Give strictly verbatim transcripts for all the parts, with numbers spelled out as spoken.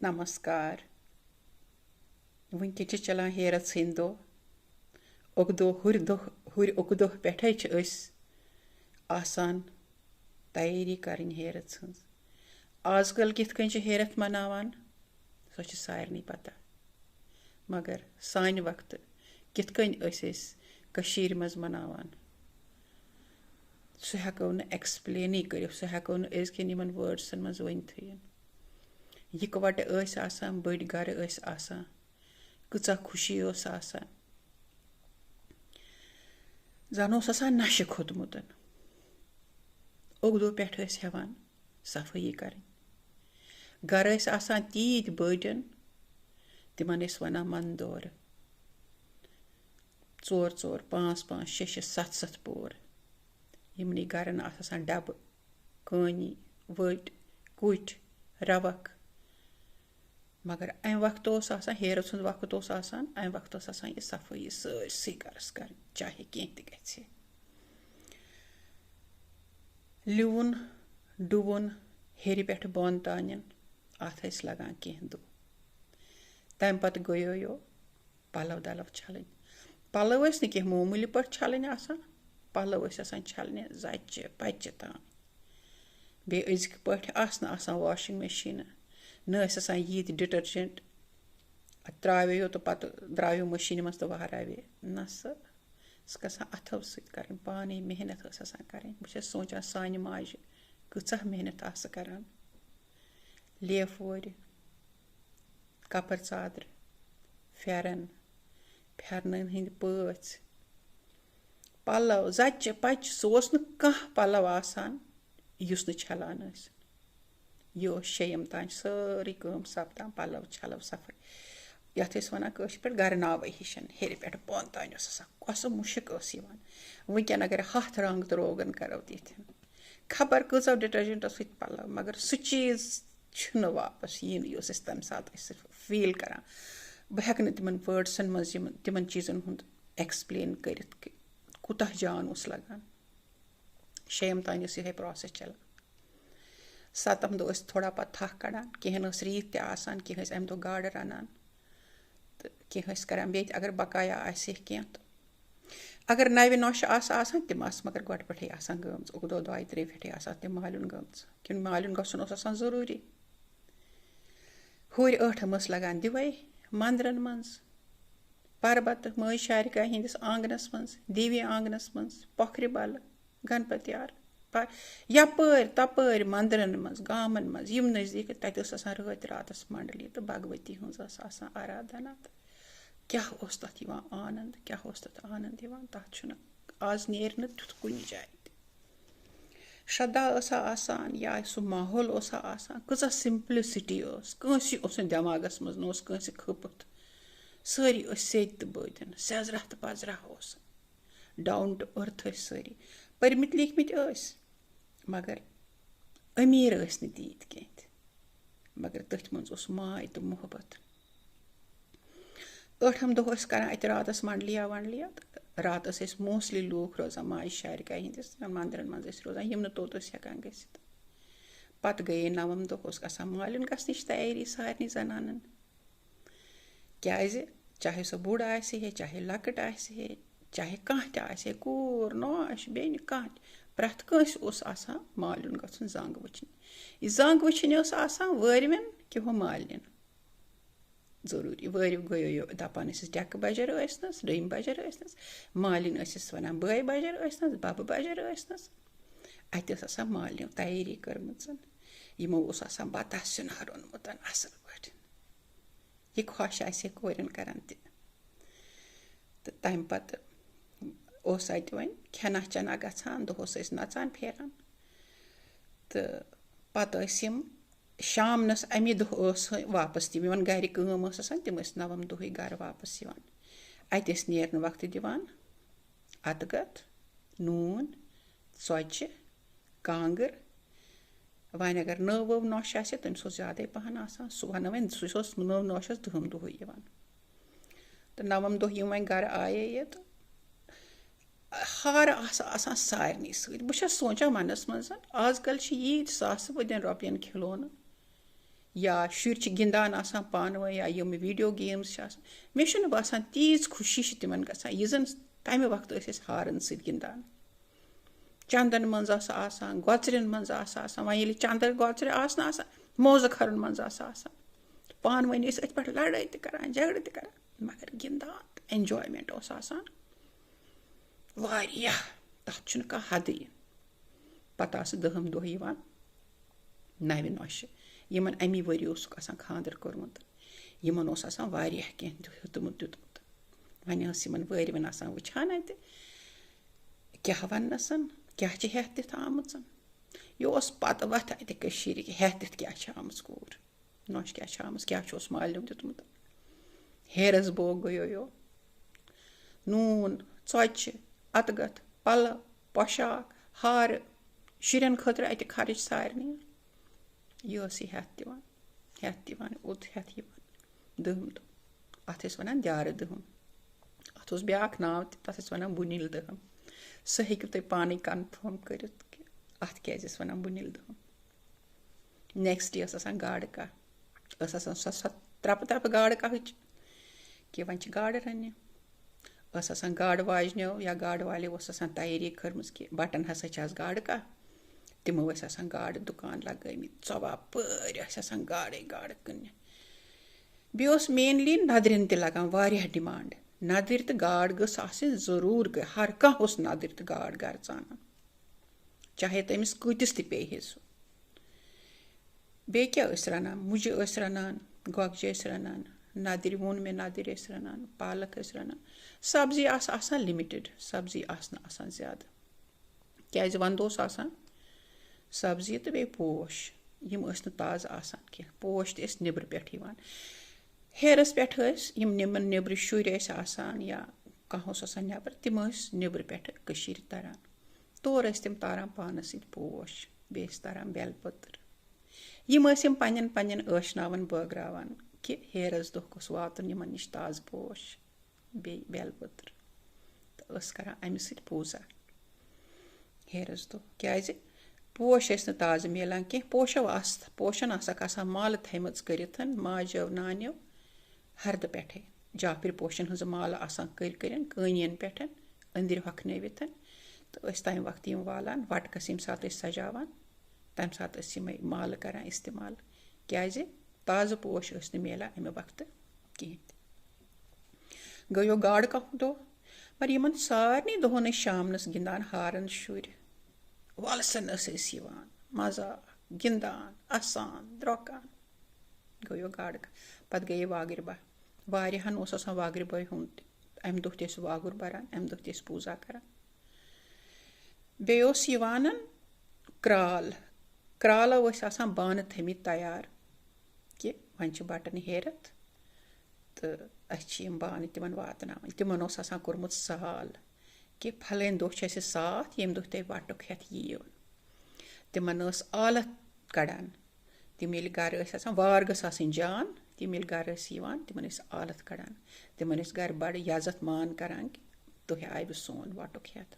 نمسکار۔ وٕنکٮ۪ن چھِ چلان ہیرَس ہٕنٛدۍ دۄہ۔ اُکہٕ دۄہ، ہُرِ دۄہ، ہُرِ اُکہٕ دۄہ پٮ۪ٹھَے چھِ أسۍ آسان تیٲری کَرٕنۍ ہیرَس ہٕنٛز۔ آز کل کِتھ کٔنۍ چھِ ہیرَتھ مناوان، سۄ چھِ سارنٕے پَتہ۔ مگر سانہِ وقتہٕ کِتھ کٔنۍ ٲسۍ أسۍ کٔشیٖرِ منٛز مناوان، سُہ ہٮ۪کو نہٕ ایکسپلینٕے کٔرِتھ، سُہ ہٮ۪کو نہٕ أزکٮ۪ن یِمن وٲڈسن منٛز ؤنتھٕے۔ یِکوَٹہٕ ٲسۍ آسان، بٔڑۍ گرٕ ٲسۍ آسان، کۭژاہ خوشی ٲس آسان۔ زن اوس آسان نشہٕ کھوٚتمُت۔ اُکہٕ دۄہ پٮ۪ٹھ ٲسۍ ہٮ۪وان صفٲیی کرٕنۍ۔ گرٕ ٲسۍ آسان تیٖتۍ بٔڑۍ، تِمن ٲسۍ ونان مندورٕ۔ ژور ژور، پانٛژھ پانٛژھ، شےٚ شےٚ، ستھ ستھ پور۔ یِمنٕے گرن آسہٕ آسان ڈبہٕ، کٲنی، ؤٹۍ، کُٹھۍ، روکھ۔ مگر امہِ وقتہٕ اوس آسان، ہیرٕ سُنٛد وقت اوس آسان، امہِ وقتہٕ ٲس آسان یہِ صفٲیی سٲرسٕے گرس کرٕنۍ، چاہے کینٛہہ تہِ گژھِ۔ لیوُن، ڈُوُن، ہیٚرِ پٮ۪ٹھٕ بۄن تانٮ۪ن، اتھ ٲسۍ لگان کینٛہہ دۄہ۔ تمہِ پتہٕ گٔیو یو پلو دلو چھلٕنۍ۔ پلو ٲسۍ نہٕ کینٛہہ معموٗلی پٲٹھۍ چھلٕنۍ آسان، پلو ٲسۍ آسان چھلنہِ زچہِ پچہِ تام۔ بیٚیہِ أزکہِ پٲٹھۍ آسہٕ نہٕ آسان واشنگ مشیٖنہٕ، نہ ٲسۍ آسان ییٖتۍ ڈِٹرجنٹ۔ ترٛاوے یوت تہٕ پتہٕ درٛاویو مشیٖنہِ منٛز تہٕ وہراوے۔ نہ سا، سُہ گژھان اتھو سۭتۍ کرٕنۍ، پانے محنت ٲس آسان کرٕنۍ۔ بہٕ چھس سونٛچان، سانہِ ماجہِ کۭژاہ محنت آسہٕ کران۔ لیفہٕ وورِ، کپر ژادرٕ، پھٮ۪رن، پھٮ۪رنن ہٕنٛدۍ پٲژھۍ، پلو، زچہِ پچہِ، سُہ اوس نہٕ کانٛہہ پلو آسان یُس نہٕ چھلان ٲسۍ۔ یہِ اوس شیٚیِم تام سٲرٕے کٲم سپدان، پلو چھلو، صفٲیی۔ یتھ ٲسۍ ونان کٲشِر پٲٹھۍ گرٕ ناوٕے ہِشن، ہیٚرِ پٮ۪ٹھ بۄن تام اوس آسان۔ کۄسہٕ مُشک ٲس یِوان۔ وٕنکٮ۪ن اگر ہتھ رنگ تہٕ روغن کرو تِتھٮ۪ن، خبر کۭژاہ ڈِٹرجنٹو سۭتۍ پلو، مگر سُہ چیٖز چھُنہٕ واپس یِنہٕ، یُس أسۍ تمہِ ساتہٕ ٲسۍ فیٖل کران۔ بہٕ ہٮ۪کہٕ نہٕ تِمن وٲڈسن منٛز یِمن، تِمن چیٖزن ہُنٛد ایکسپلین کٔرِتھ کہِ کوٗتاہ جان اوس لگان۔ شیٚیِم تام ٲس یِہے پروسیس چلان۔ ستم دۄہ ٲسۍ تھوڑا پتہٕ تھکھ کڑان، کینٛہہ ٲس ریٖت تہِ آسان، کینٛہہ ٲسۍ امہِ دۄہ گاڈٕ رنان، تہٕ کینٛہہ ٲسۍ کران بیٚیہِ تہِ، اگر بقایا آسہِ ہے کینٛہہ تہٕ۔ اگر نوِ نوشہِ آسہٕ آسان، تِم آسہٕ مگر گۄڈٕ پٮ۪ٹھے آسان گٔمژٕ، اُکہٕ دۄہ دۄیہِ ترٛیٚیہِ پٮ۪ٹھے آسان تِم مالیُن گٔمژٕ، کیُن مالیُن گژھُن اوس آسان ضروٗری۔ ہُرۍ ٲٹھم ٲس لگان دِوے مندرن منٛز، پربت مٲے شارکا ہٕنٛدِس آنگنس منٛز، دیوی آنگنس منٛز، پۄکھرِ بلہٕ، گنپتیار، پ-، یپٲرۍ تپٲرۍ مندرن منٛز، گامن منٛز، یِم نزدیٖک، تتہِ ٲس آسان رٲتۍ راتس منڈلی تہٕ بھگؤتی ہٕنٛز ٲس آسان آرادھنا۔ تہٕ کیٛاہ اوس تتھ یِوان آنند، کیٛاہ اوس تتھ آنند یِوان، تتھ چھُنہٕ، آز نیرِ نہٕ تیُتھ کُنہِ جایہِ تہِ۔ شردا ٲسا آسان یا سُہ ماحول اوسا آسان، کۭژاہ simplicity ٲس، کٲنٛسہِ اوس نہٕ دٮ۪ماغس منٛز، نہ اوس کٲنٛسہِ کھٔپِتھ۔ سٲری ٲسۍ سیٚدۍ تہٕ بٲدِن، سیٚزرہ تہٕ پزرہ اوس۔ Down to earth ٲسۍ سٲری۔ پٔرمٕتۍ لیٖکھمٕتۍ ٲسۍ، مگر أمیٖر ٲسۍ نہٕ تیٖتۍ کینٛہہ تہِ۔ مگر تٔتھۍ منٛز اوس ماے تہٕ محبت۔ ٲٹھم دۄہ ٲسۍ کران اتہِ راتس منڈلیا ونڈلیا، تہٕ راتس ٲسۍ mostly لوٗکھ روزان ماجہِ شارکہِ ہٕنٛدِس مندرن منٛز ٲسۍ روزان، یِم نہٕ توٚت ٲسۍ ہٮ۪کان گٔژھِتھ۔ پتہٕ گٔیے نوم دۄہ، اوس گژھان مالِن گژھنٕچ تیٲری سارنٕے زنانن۔ کیازِ؟ چاہے سۄ بُڑ آسہِ ہے، چاہے لۄکٕٹ آسہِ ہے، چاہے کانٛہہ تہِ آسہِ ہے، کوٗر، نوش، بیٚنہِ، کانٛہہ تہِ، پرٛٮ۪تھ کٲنٛسہِ اوس آسان مالیُن گژھُن زنٛگ وٕچھنہِ۔ یہِ زنٛگ وٕچھنہِ ٲس آسان وٲرۍوٮ۪ن کہِ ہُہ مالِن۔ ضروٗری۔ وٲرِو گٔیو یہِ دَپان ٲسِس، ڈٮ۪کہٕ بَجَر ٲسنَس، ڈٔمۍ بَجَر ٲسنَس، مالِن ٲسِس وَنان، بٲے بَجَر ٲسنَس، بَبہٕ بَجَر ٲسنَس۔ اَتہِ ٲس آسان مالِنیو تیٲری کٔرمٕژ۔ یِمو اوس آسان بَتَس سیُن رونمُت اَصٕل پٲٹھۍ۔ یہِ خۄش آسہِ ہے کورٮ۪ن کران تہِ۔ تہٕ تَمہِ پتہٕ اوس اَتہِ وۄنۍ کھٮ۪نا چٮ۪نا گژھان، دۄہَس ٲسۍ نَژان پھیران۔ تہٕ پتہٕ ٲسۍ یِم شامنَس، اَمی دۄہ ٲس واپس تِم یِوان، گرِ کٲم ٲس آسان، تِم ٲسۍ نَوَم دۄہٕے گرٕ واپس یِوان۔ اَتہِ ٲسۍ نیرنہٕ وقتہٕ دِوان اَتہٕ گَتھ، نوٗن، ژۄچہِ، کانٛگٕر۔ وۄنۍ اگر نٔو ؤو نوٚش آسہِ، تٔمِس اوس زیادَے پَہَن آسان۔ سُہ وَنو وۄنۍ، سُہ اوس نٔو نوٚشَس دَہَم دۄہٕے یِوان۔ تہٕ نَوَم دۄہ یِم وۄنۍ گَرٕ آیے یہِ، تہٕ ہارٕ آسہٕ آسان سارنٕے سۭتۍ۔ بہٕ چھَس سونٛچان مَنَس منٛز، آز کَل چھِ ییٖتۍ ساسہٕ بٔدٮ۪ن رۄپیَن کھِلونہٕ، یا شُرۍ چھِ گِنٛدان آسان پانہٕ ؤنۍ، یا یِم video games چھِ آسان، مےٚ چھُنہٕ باسان تیٖژ خوشی چھِ تِمَن گژھان، یہِ زَن تَمہِ وقتہٕ ٲسۍ أسۍ ہارَن سۭتۍ گِنٛدان۔ چَندَن منٛز آسہٕ آسان، گۄژرٮ۪ن منٛز آسہٕ آسان، وۄنۍ ییٚلہِ چَندَن گۄژرِ آسہٕ نہٕ آسان، موزٕ کھَرَن منٛز آسہٕ آسان۔ پانہٕ ؤنۍ ٲسۍ أتھۍ پٮ۪ٹھ لَڑٲے تہِ کَران، جھگڑٕ تہِ کَران، مگر گِنٛدان تہٕ enjoyment اوس آسان واریاہ، تَتھ چھُنہٕ کانٛہہ حدٕے۔ پَتہٕ آسہٕ دٔہِم دۄہ یِوان نَوِ نۄشہِ، یِمَن اَمی ؤری اوسُکھ آسان خانٛدَر کوٚرمُت، یِمَن اوس آسان واریاہ کینٛہہ دیُ-، ہیوٚتمُت دیُتمُت۔ وۄنۍ ٲس یِمَن وٲرۍوٮ۪ن آسان وٕچھان اَتہِ، کیٛاہ وَننَسَن، کیٛاہ چھِ ہٮ۪تھ دِتھ آمٕژَن۔ یہِ اوس پَتہٕ وَتھ اَتہِ کٔشیٖرِ کہِ ہٮ۪تھ دِتھ کیٛاہ چھِ آمٕژ کوٗر، نۄش کیٛاہ چھِ آمٕژ، کیٛاہ چھُ اوس مالیُن دیُتمُت۔ ہیرَس بوگ گٔیو یو۔ نوٗن، ژۄچہِ، اَتہٕ گَتھ، پَلَو، پۄشاک، ہارٕ، شُرٮ۪ن خٲطرٕ اَتہِ خرٕچ سارنٕے۔ یہِ ٲس یہِ ہٮ۪تھ دِوان، ہٮ۪تھ دِوان، اوٚت ہٮ۪تھ یِوان۔ دٔہِم دۄہ۔ اَتھ ٲسۍ وَنان دیٛارٕ دٔہِم۔ اَتھ اوس بیٛاکھ ناو تہِ، تَتھ ٲسۍ وَنان بُنِل دٔہِم۔ سُہ ہیٚکِو تُہۍ پانَے confirm کٔرِتھ کہِ اَتھ کیٛازِ ٲسۍ وَنان بُنِل دٔہِم۔ Next day ٲس آسان گاڈٕ کاہ۔ ٲس آسان سۄ، سۄ ترٛپہٕ ترٛپہٕ گاڈٕ کاہٕچ کہِ وۄنۍ چھِ گاڈٕ رَننہِ۔ ٲس آسان گاڈٕ واجنیو یا گاڈٕ والیو اوس آسان تیٲری کٔرمٕژ کہِ بَٹَن ہسا چھِ آز گاڈٕ کاہ۔ تِمو ٲسۍ آسان گاڈٕ دُکان لَگٲومٕتۍ، ژۄوُہ پٲرۍ ٲسۍ آسان گاڈَے گاڈٕ کٕننہِ۔ بیٚیہِ اوس mainly نَدرٮ۪ن تہِ لَگان واریاہ demand۔ نَدٕرۍ تہٕ گاڈ گٔژھ آسٕنۍ ضروٗر، گٔے ہر کانٛہہ اوس نَدٕرۍ تہٕ گاڈ گَرٕ ژانان، چاہے تٔمِس کۭتِس تہِ پیٚیہِ ہے سُہ۔ بیٚیہِ کیٛاہ ٲسۍ رَنان؟ مُجہِ ٲسۍ رَنان، گۄگجہِ ٲسۍ رَنان، نَدٕرۍ ووٚن مےٚ، نَدٕرۍ ٲسۍ رَنان، پالک ٲسۍ رَنان۔ سبزی آسہٕ آسان limited، سبزی آسہٕ نہٕ آسان زیادٕ۔ کیٛازِ وَندٕ اوس آسان سبزی تہٕ بیٚیہِ پوش، یِم ٲسۍ نہٕ تازٕ آسان کینٛہہ۔ پوش تہِ ٲسۍ نیٚبرٕ پٮ۪ٹھ یِوان۔ ہیرَس پٮ۪ٹھ ٲسۍ یِم نٮ۪بر، نیٚبرٕ شُرۍ ٲسۍ آسان یا کانٛہہ اوس آسان نٮ۪بر، تِم ٲسۍ نیٚبرٕ پٮ۪ٹھٕ کٔشیٖرِ تَران۔ تورٕ ٲسۍ تِم تاران پانَس سۭتۍ پوش، بیٚیہِ ٲسۍ تاران بیلہٕ پٔتٕر۔ یِم ٲسۍ یِم پنٛنٮ۪ن پنٛنٮ۪ن ٲشناوَن بٲگراوان کہِ ہیرَس دۄہ گوٚژھ واتُن یِمَن نِش تازٕ پوش، بیٚیہِ بیلہٕ پٔتٕر۔ تہٕ ٲس کَران اَمہِ سۭتۍ پوٗزا ہیرَس دۄہ۔ کیٛازِ؟ پوش ٲسۍ نہٕ تازٕ میلان کینٛہہ، پوشو آسہٕ، پوشَن آسَکھ آسان مالہٕ تھایمَژٕ کٔرِتھ ماجیو نانیو ہردٕ پٮ۪ٹھَے۔ جافِر پوشَن ہٕنٛزٕ مالہٕ آسان کٔرۍ کٔرِنۍ کٲنِیَن پٮ۪ٹھ أنٛدٕرۍ ہۄکھنٲوِتھ۔ تہٕ ٲسۍ تَمہِ وقتہٕ یِم والان، وَٹکَس ییٚمہِ ساتہٕ ٲسۍ سَجاوان، تَمہِ ساتہٕ ٲسۍ یِمَے مالہٕ کَران اِستعمال۔ کیٛازِ؟ تازٕ پوش ٲسۍ نہٕ میلان اَمہِ وقتہٕ کِہیٖنۍ تہِ۔ گٔیو گاڈٕ کاہ دۄہ، مگر یِمَن سارنٕے دۄہَن ٲسۍ شامنَس گِنٛدان ہارَن شُرۍ۔ وَلسَن ٲسۍ أسۍ یِوان، مَزاق، گِنٛدان، اَسان، درٛۄکان۔ گٔیو گاڈٕ کاہ۔ پَتہٕ گٔیے واگٕرۍ بَہہ۔ واریاہَن اوس آسان واگٕرۍ بَہہِ ہُنٛد تہِ۔ اَمہِ دۄہ تہِ ٲسۍ واگُر بَران، اَمہِ دۄہ تہِ ٲسۍ پوٗزا کَران۔ بیٚیہِ اوس یِوان کرٛال۔ کرٛالو ٲسۍ آسان بانہٕ تھٲمٕتۍ تیار کہِ وۄنۍ چھِ بَٹَن ہیرَتھ تہٕ اَسہِ چھِ یِم بانہٕ تِمَن واتناوٕنۍ۔ تِمَن اوس آسان کوٚرمُت سال کہِ پھلٲنۍ دۄہ چھُ اَسہِ ساتھ، ییٚمہِ دۄہ تُہۍ وَٹُک ہٮ۪تھ یِیِو۔ تِمَن ٲس آلَتھ کَڑان۔ تِم ییٚلہِ گَرٕ ٲسۍ آسان، وار گٔژھ آسٕنۍ جان، تِم ییٚلہِ گَرٕ ٲسۍ یِوان، تِمَن ٲسۍ آلَتھ کَڑان۔ تِمَن ٲسۍ گَرٕ بَڑٕ عزت مان کَران کہِ تُہۍ آیوٕ سون وَٹُک ہٮ۪تھ۔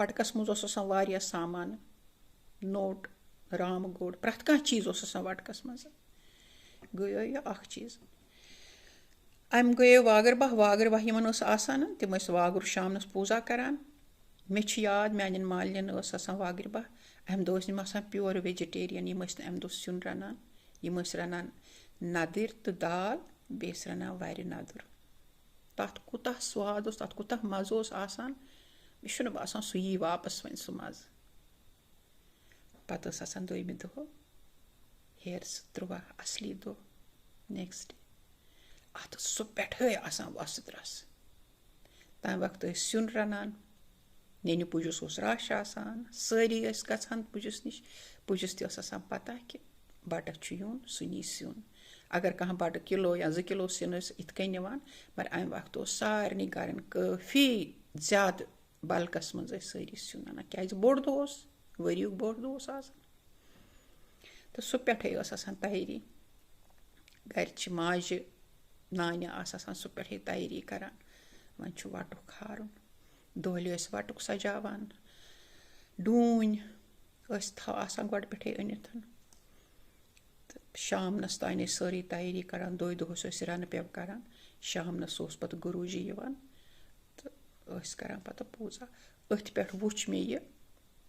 وَٹکَس منٛز اوس آسان واریاہ سامان، نوٚٹ، رامہٕ گوٚٹ، پرٛٮ۪تھ کانٛہہ چیٖز اوس آسان وَٹکَس منٛز۔ گٔیو یہِ اَکھ چیٖز۔ اَمہِ گٔیو واگٕر بَہہ، واگٕر بَہہ یِمَن ٲس آسان، تِم ٲسۍ واگُر شامنَس پوٗزا کَران۔ مےٚ چھُ یاد، میٛانٮ۪ن مالِنٮ۪ن ٲس آسان واگٕر بَہہ، اَمہِ دۄہ ٲسۍ یِم آسان pure vegetarian، یِم ٲسۍ نہٕ اَمہِ دۄہ سیُن رَنان۔ یِم ٲسۍ رَنان نَدٕرۍ تہٕ دال، بیٚیہِ ٲسۍ رَنان وَرِ نَدُر۔ تَتھ کوٗتاہ سواد اوس، تَتھ کوٗتاہ مَزٕ اوس آسان، مےٚ چھُنہٕ باسان سُہ یی واپَس وۄنۍ سُہ مَزٕ۔ پَتہٕ ٲس آسان دوٚیمہِ دۄہ ہیرٕ سُہ تُرٛواہ اَصلی دۄہ، next day۔ اَتھ اوس سُہ پٮ۪ٹھَے آسان وۄستہٕ رَس۔ تَمہِ وقتہٕ ٲسۍ سیُن رَنان، نِنہِ پُجَس اوس رَش آسان، سٲری ٲسۍ گژھان پُجَس نِش۔ پُجَس تہِ ٲس آسان پَتہ کہِ بَٹَس چھُ یُن، سُہ نی سیُن۔ اگر کانٛہہ بَٹہٕ کِلوٗ یا زٕ کِلوٗ سیُن ٲسۍ یِتھ کٔنۍ نِوان، مگر اَمہِ وقتہٕ اوس سارنٕے گَرَن کٲفی زیادٕ بَلکَس منٛز ٲسۍ سٲری سیُن اَنان، کیٛازِ بوٚڑ دۄہ اوس، ؤریُک بوٚڑ دۄہ اوس آسان۔ تہٕ سُہ پٮ۪ٹھَے ٲس آسان تیٲری۔ گَرِچہِ ماجہِ، نانہِ آسہٕ آسان سُہ پٮ۪ٹھَے تیٲری کَران۔ وۄنۍ چھُ وَٹُک کھارُن۔ دۄہلہِ ٲسۍ وَٹُک سَجاوان۔ ڈوٗنۍ ٲسۍ تھاو آسان گۄڈٕ پٮ۪ٹھَے أنِتھ۔ شامنَس تام ٲسۍ سٲرٕے تیٲری کَران، دۄہہِ دۄہَس ٲسۍ رَنہٕ پیٚو کَران۔ شامنَس اوس پَتہٕ گُروٗجی یِوان تہٕ ٲسۍ کَران پَتہٕ پوٗزا۔ أتھۍ پٮ۪ٹھ وُچھ مےٚ یہِ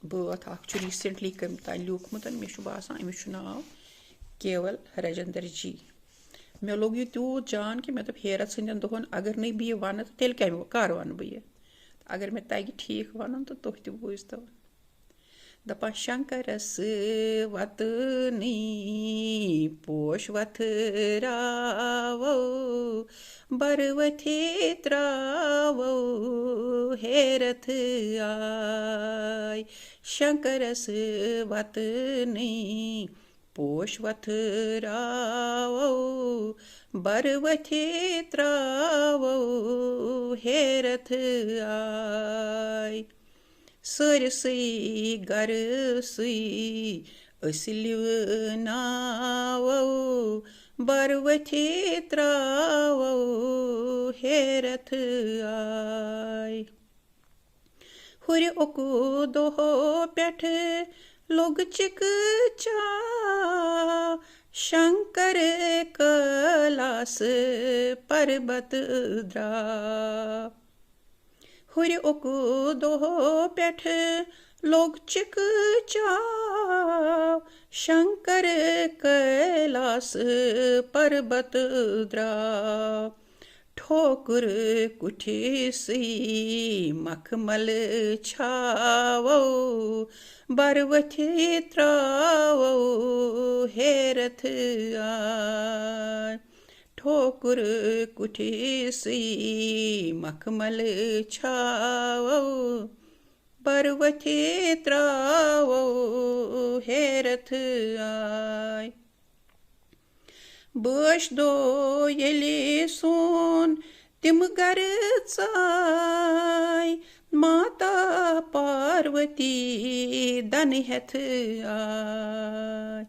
بٲتھ اَکھ چھُ recently کٔمۍ تام لیوٗکھمُت، مےٚ چھُ باسان أمِس چھُ ناو کیوَل راجندر جی۔ مےٚ لوٚگ یہِ تیوٗت جان کہِ مےٚ دوٚپ، ہیرَتھ سٕنٛدٮ۪ن دۄہَن اگر نَے بہٕ یہِ وَنہٕ، تہٕ تیٚلہِ کَمہِ، کَر وَنہٕ بہٕ یہِ؟ اگر مےٚ تَگہِ ٹھیٖک وَنُن، تہٕ تُہۍ تہِ بوٗزتو۔ دَپان، شنکرس وطنی پوش وتھراوو، بر وتھی تراوو، ہیرتھ آے۔ شنکرس وطنی پوش وتھراوو، بر وتھی تراوو، ہیرتھ آے۔ سٲرسٕے گرٕ سٕے أسۍ لِوناوو، بر وتھی تراوو، ہیرتھ آے۔ ہُرِ اُکہٕ دۄہو پٮ۪ٹھٕ لوٚگ چِکہٕ چاو، شنکر کٲلاس پربت درٛاو۔ ہُرِ اُکہٕ دۄہو پٮ۪ٹھٕ لوٚگ چِکہٕ چاو، شنکر کٲلاس پربت درٛاو۔ ٹھوکُر کُٹھِسٕے مخمل چھاوو، بر وتھی تراوو، ہیرتھ آے۔ ٹھوکُر کُٹھِسٕے مخمل چھاوو، بر وتھی تراوو، ہیرتھ آے۔ بٲش دو ییٚلہِ سون تِم گرٕ ژاے، ماتا پاروتی دنہٕ ہٮ۪تھ آے۔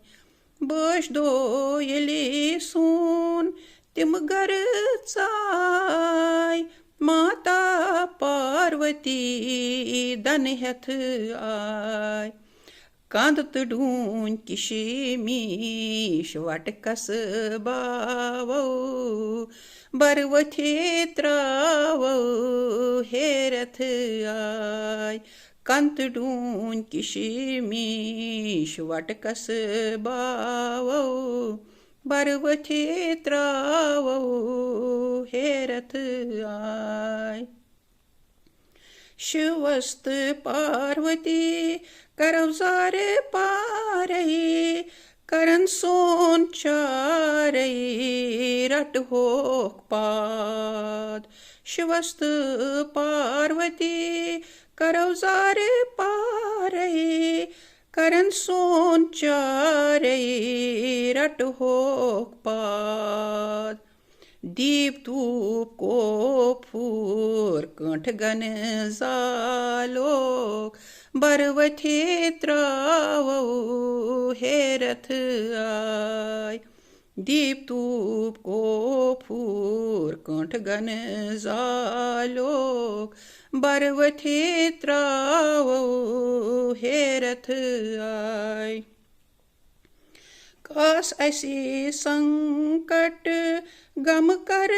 بٲش دو ییٚلہِ سون تِم گرٕ ژاے، ماتا پاروتی دنہٕ ہٮ۪تھ آے۔ کند تہٕ ڈوٗنۍ کشمیش وٹکس باوو، بر وتھی تراوو، ہیرتھ آے۔ کند تہٕ ڈوٗنۍ کشمیش وٹکس باوو، بر وتھی تراوو، ہیرتھ آے۔ شِوس تہٕ پاروتی کرو زارٕ پارے، کرن سون چارے، رٹہوکھ پاد۔ شِوس تہٕ پاروتی کرو زارٕ پارے، کرن سون چارے، رٹہوکھ پاد۔ دیٖپ دھوٗپ کپوٗر کٲنٛٹھ گنہٕ زالوکھ، بر وتھی تراوو، ہیرتھ آے۔ دیٖپ دھوٗپ کپوٗر کٲنٛٹھ گنہٕ زالوکھ، بر وتھی تراوو، ہیرتھ آے۔ کاس اَسہِ سنکٹ غم کر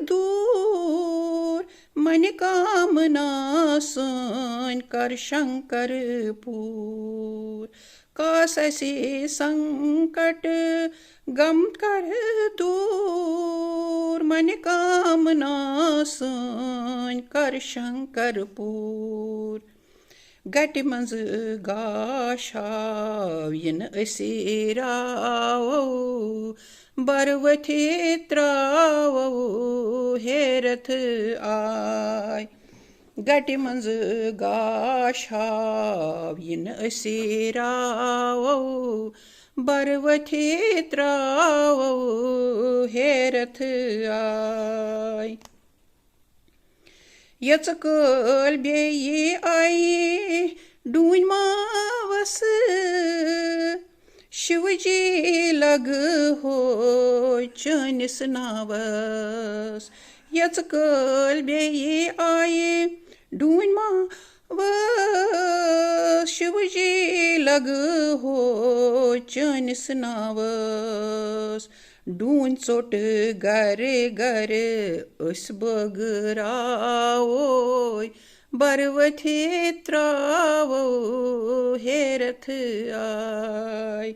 دوٗر، منہِ کامنا سٲنۍ کر شنکر پوٗر۔ کاس اَسہِ سنکٹ غم کر دوٗر، منہِ کامنا سٲنۍ کر شنکر پوٗر۔ گٹہِ منٛز گاش ہاو یِنہٕ أسۍ راوو، بر وتھی تراوو، ہیرتھ آے۔ گٹہِ منٛز گاش ہاو یِنہٕ أسۍ راوو، بر وتھی تراوو، ہیرتھ آے۔ یژٕ کٲلۍ بیٚیہِ آیہِ ڈوٗنۍ ماوس، شِوجی لگہٕ ہو چٲنِس ناوس۔ یژٕ کٲلۍ بیٚیہِ آیہِ ڈوٗنۍ ما وٲس شِوجی لگہٕ ہو چٲنِس ناوَس۔ ڈوٗنۍ ژوٚٹ گرٕ گرٕ أسۍ بٲگراوو، بَرٕ ؤتھِتھ ترٛاوو ہیرَتھ آے۔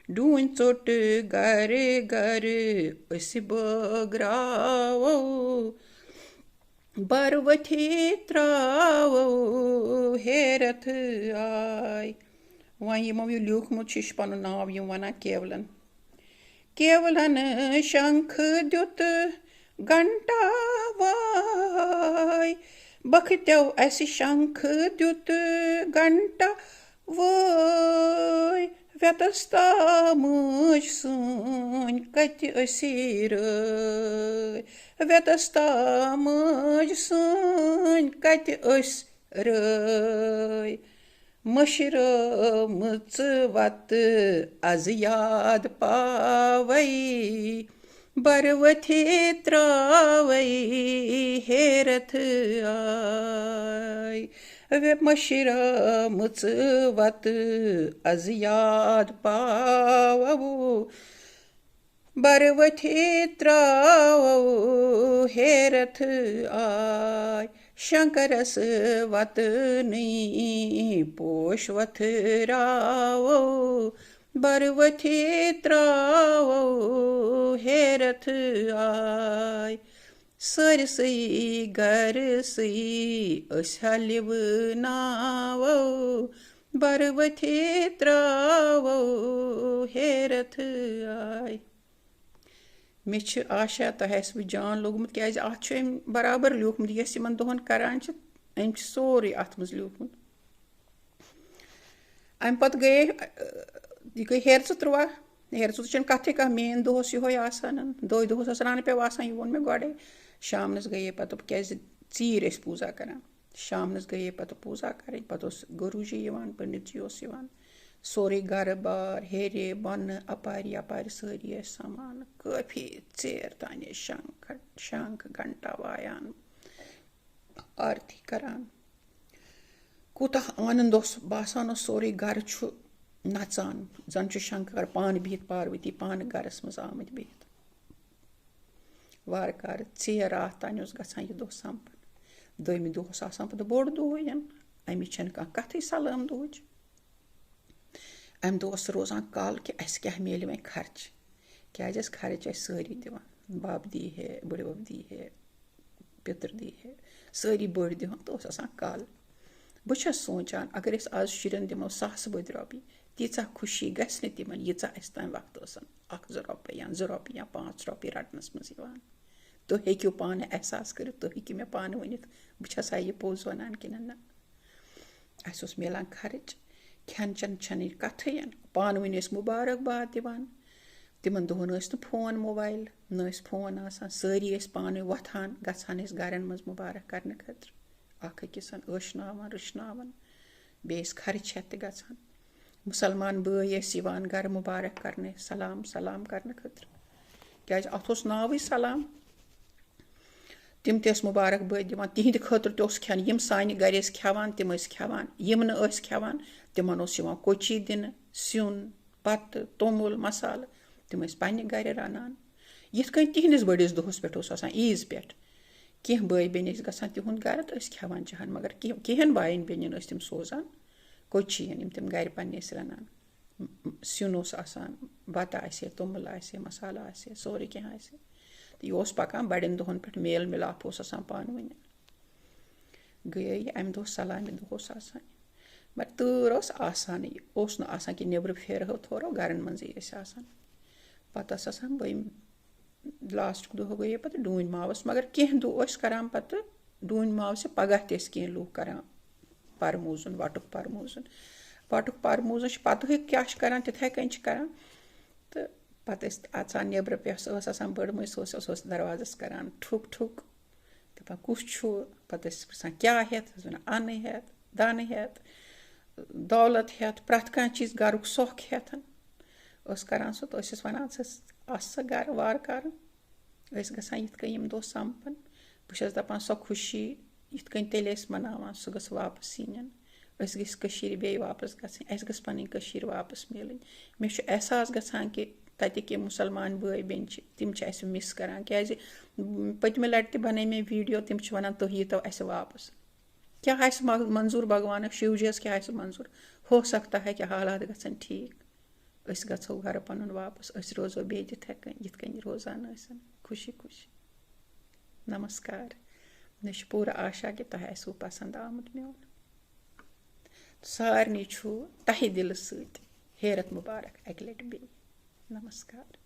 ڈوٗنۍ ژوٚٹ گرٕ گرٕ أسۍ بٲگراوو، بَرٕ ؤتھِتھ ترٛاوو ہیرَتھ آے۔ وۄنۍ یِمو یہِ لیوٗکھمُت چھُ، یہِ چھُ پَنُن ناو یِم وَنان کیولَن۔ کیولَن شنٛکھ دیُت گھنٹا واے، بختیو اَسہِ شنٛکھ دیُت گھنٹا وٲے، وٮ۪تَس تامٕج سٲنۍ کَتہِ أسی رٲے، وٮ۪تَس تامٕج سٲنۍ کَتہِ أسۍ رٲے۔ مٔشرٲومٕژ وَتہٕ از یاد پاوَے، بَرٕ ؤتھِتھ ترٛاوَے ہیرَتھ آے۔ وے مٔشرٲومٕژ وَتہٕ از یاد پاوَو، بَرٕ ؤتھِتھ ترٛاوَو ہیرَتھ آے۔ شنکرس وَتہٕ نٔے پوش وَتھراوَو، بَرٕ ؤتھِتھ ترٛاوَو ہیرَتھ آے۔ سٲرسٕے گرسٕے أسۍ ہلِو ناوو، بَرٕ ؤتھِتھ ترٛاوو ہیرَتھ آے۔ مےٚ چھِ آشا تۄہہِ آسِوٕ جان لوٚگمُت، کیٛازِ اَتھ چھُ أمۍ برابر لیوٗکھمُت، یۄس یِمَن دۄہَن کَران چھِ، أمۍ چھُ سورُے اَتھ منٛز لیوٗکھمُت۔ اَمہِ پَتہٕ گٔیے، یہِ گٔے ہیرٕ ژٕ تُرٛواہ۔ ہیرٕ ژٕ چھَنہٕ کَتھٕے کانٛہہ، مین دۄہ اوس یِہوٚے آسان، دۄہَے دۄہَس ٲس رَنہٕ پٮ۪و آسان، یہِ ووٚن مےٚ گۄڈَے۔ شامنَس گٔیے پَتہٕ، کیٛازِ ژیٖرۍ ٲسۍ پوٗزا کَران۔ شامنَس گٔیے پَتہٕ پوٗزا کَرٕنۍ، پَتہٕ اوس گُروٗجی یِوان، پٔنڈِت جی اوس یِوان۔ سورُے گَرٕ بار ہیٚرِ بۄنہٕ اَپارِ یَپارِ سٲری ٲسۍ سَمان۔ کٲفی ژیر تانۍ ٲسۍ شنٛکھ، شنٛکھ گھنٹا وایان، آرتی کَران۔ کوٗتاہ آننٛد اوس باسان، اوس سورُے گَرٕ چھُ نَژان، زَن چھُ شنکر پانہٕ بِہِتھ، پاروتی پانہٕ گَرَس منٛز آمٕتۍ بِہِتھ۔ وارٕ کارٕ ژیر راتھ تانۍ اوس گژھان یہِ دۄہ سَمپَن۔ دوٚیمہِ دۄہ اوس آسان پَتہٕ بوٚڑ دۄہ یَن، اَمِچ چھَنہٕ کانٛہہ کَتھٕے سلام دۄہٕچ۔ اَمہِ دۄہ اوس روزان کَل کہِ اَسہِ کیٛاہ میلہِ وۄنۍ خرچہٕ، کیٛازِ اَسہِ خرٕچ ٲسۍ سٲری دِوان، بَب دی ہے، بٕڈِ بَب دی ہے، پیٚتٕر دی ہے، سٲری بٔڑۍ دِوان تہٕ اوس آسان کَل۔ بہٕ چھَس سونٛچان، اگر أسۍ آز شُرٮ۪ن دِمو ساسہٕ بٔدۍ رۄپیہِ، تیٖژاہ خوشی گژھِ نہٕ تِمَن، ییٖژاہ اَسہِ تَمہِ وقتہٕ ٲسَن اَکھ زٕ رۄپیہِ یا زٕ رۄپیہِ یا پانٛژھ رۄپیہِ رَٹنَس منٛز یِوان۔ تُہۍ ہیٚکِو پانہٕ احساس کٔرِتھ، تُہۍ ہیٚکِو مےٚ پانہٕ ؤنِتھ، بہٕ چھَسا یہِ پوٚز وَنان کِنہٕ نہ۔ اَسہِ اوس میلان خرٕچ، کھٮ۪ن چٮ۪ن چھَنہٕ یہِ کَتھٕے یَن۔ پانہٕ ؤنۍ ٲسۍ مُبارک باد دِوان۔ تِمَن دۄہَن ٲسۍ نہٕ فون موبایِل، نہ ٲسۍ فون آسان۔ سٲری ٲسۍ پانہٕ ؤنۍ وۄتھان، گژھان ٲسۍ گَرَن منٛز مُبارک کَرنہٕ خٲطرٕ، اَکھ أکِس ٲشناوان، رٕشناوان۔ بیٚیہِ ٲسۍ خرٕچ ہٮ۪تھ تہِ گژھان۔ مُسلمان بٲے ٲسۍ یِوان گَرٕ مُبارک کَرنہِ، سلام، سلام کَرنہٕ خٲطرٕ، کیٛازِ اَتھ اوس ناوٕے سلام۔ تِم تہِ ٲسۍ مُبارک بٲدۍ دِوان، تِہِنٛدِ خٲطرٕ تہِ اوس کھٮ۪ن۔ یِم سانہِ گَرِ ٲسۍ کھٮ۪وان، تِم ٲسۍ کھٮ۪وان۔ یِم نہٕ ٲسۍ کھٮ۪وان، تِمَن اوس یِوان کۄچی دِنہٕ، سیُن، بَتہٕ، توٚمُل، مصالہٕ، تِم ٲسۍ پنٛنہِ گَرِ رَنان۔ یِتھ کٔنۍ تِہِنٛدِس بٔڑِس دۄہَس پٮ۪ٹھ اوس آسان، عیٖذ پٮ۪ٹھ۔ کینٛہہ بٲے بیٚنہِ ٲسۍ گژھان تِہُنٛد گَرٕ تہٕ ٲسۍ کھٮ۪وان چٮ۪وان، مگر کینٛہہ، کینٛہَن بایَن بیٚنٮ۪ن ٲسۍ تِم سوزان کۄچی یَن، یِم تِم گَرِ پنٛنہِ ٲسۍ رَنان۔ سیُن اوس آسان، بَتہٕ آسہِ ہے، توٚمُل آسہِ ہے، مصالہٕ آسہِ ہے، سورُے کینٛہہ آسہِ ہے۔ تہٕ یہِ اوس پَکان بَڑٮ۪ن دۄہَن پٮ۪ٹھ، میل مِلاپ اوس آسان پانہٕ ؤنۍ۔ گٔیے یہِ اَمہِ دۄہ سلامہِ دۄہ اوس آسان۔ مگر تۭر ٲس آسانٕے، اوس نہٕ آسان کہِ نیٚبرٕ پھیرہو تھورو، گَرَن منٛزٕے ٲسۍ آسان۔ پَتہٕ ٲس آسان بٔمۍ لاسٹُک دۄہ گٔیے پَتہٕ ڈوٗنۍ ماوَس، مگر کینٛہہ دۄہ ٲسۍ کَران پَتہٕ ڈوٗنۍ ماوٕ سۭتۍ، پَگاہ تہِ ٲسۍ کینٛہہ لوٗکھ کَران پَرموٗزُن، وَٹُک پَرموٗزُن۔ وَٹُک پَرموٗزُن چھِ پَتہٕے کیٛاہ چھِ کَران، تِتھَے کٔنۍ چھِ کَران۔ تہٕ پَتہٕ ٲسۍ اَژان نیٚبرٕ پٮ۪ٹھ، سۄ ٲس آسان بٔڑ مٔج، سۄ ٲس، سۄ ٲس دَروازَس کَران ٹھُک ٹھُک، دَپان، "کُس چھُ؟" پَتہٕ ٲسۍ پِرٛژھان، "کیٛاہ ہٮ۪تھ؟" ٲس وَنان، "اَنٕے ہٮ۪تھ، دَنہٕ ہٮ۪تھ، دولت ہٮ۪تھ، پرٛٮ۪تھ کانٛہہ چیٖز گَرُک سۄکھ ہٮ۪تھ۔" ٲس کَران سۄ، تہٕ ٲسِس وَنان، "ژٕ آس سا گَرٕ وارٕ کارٕ۔" ٲسۍ گژھان یِتھ کٔنۍ یِم دۄہ سَمپَن۔ بہٕ چھَس دَپان، سۄ خوشی، یِتھ کٔنۍ تیٚلہِ ٲسۍ مناوان، سُہ گٔژھ واپس یِنۍ۔ أسۍ گٔژھۍ کٔشیٖرِ بیٚیہِ واپس گژھٕنۍ، اَسہِ گٔژھ پنٕنۍ کٔشیٖر واپس میلٕنۍ۔ مےٚ چھُ احساس گژھان کہِ تَتِکۍ یِم مُسلمان بٲے بیٚنہِ چھِ، تِم چھِ اَسہِ مِس کران، کیازِ پٔتمہِ لٹہِ تہِ بنٲے مےٚ ویڈیو، تِم چھِ ونان، "تُہۍ ییٖتو اَسہِ واپس۔" کیٛاہ آسہِ مغ-، منظوٗر بھگوانَس، شِو جیَس کیٛاہ آسہِ منظوٗر؟ ہو سکتا ہے کہِ حالات گژھن ٹھیٖک، أسۍ گژھو گرٕ پنُن واپس، أسۍ روزو بیٚیہِ تِتھے کٔنۍ، یِتھ کٔنۍ روزان ٲسۍ، خوشی خوشی۔ نمسکار۔ مےٚ چھِ پوٗرٕ آشا کہِ تۄہہِ آسِوٕ پسنٛد آمُت میون۔ سارنٕے چھُ تہہِ دِلہٕ سۭتۍ ہیرتھ مُبارک اَکہِ لٹہِ بیٚیہِ۔ نمسکار۔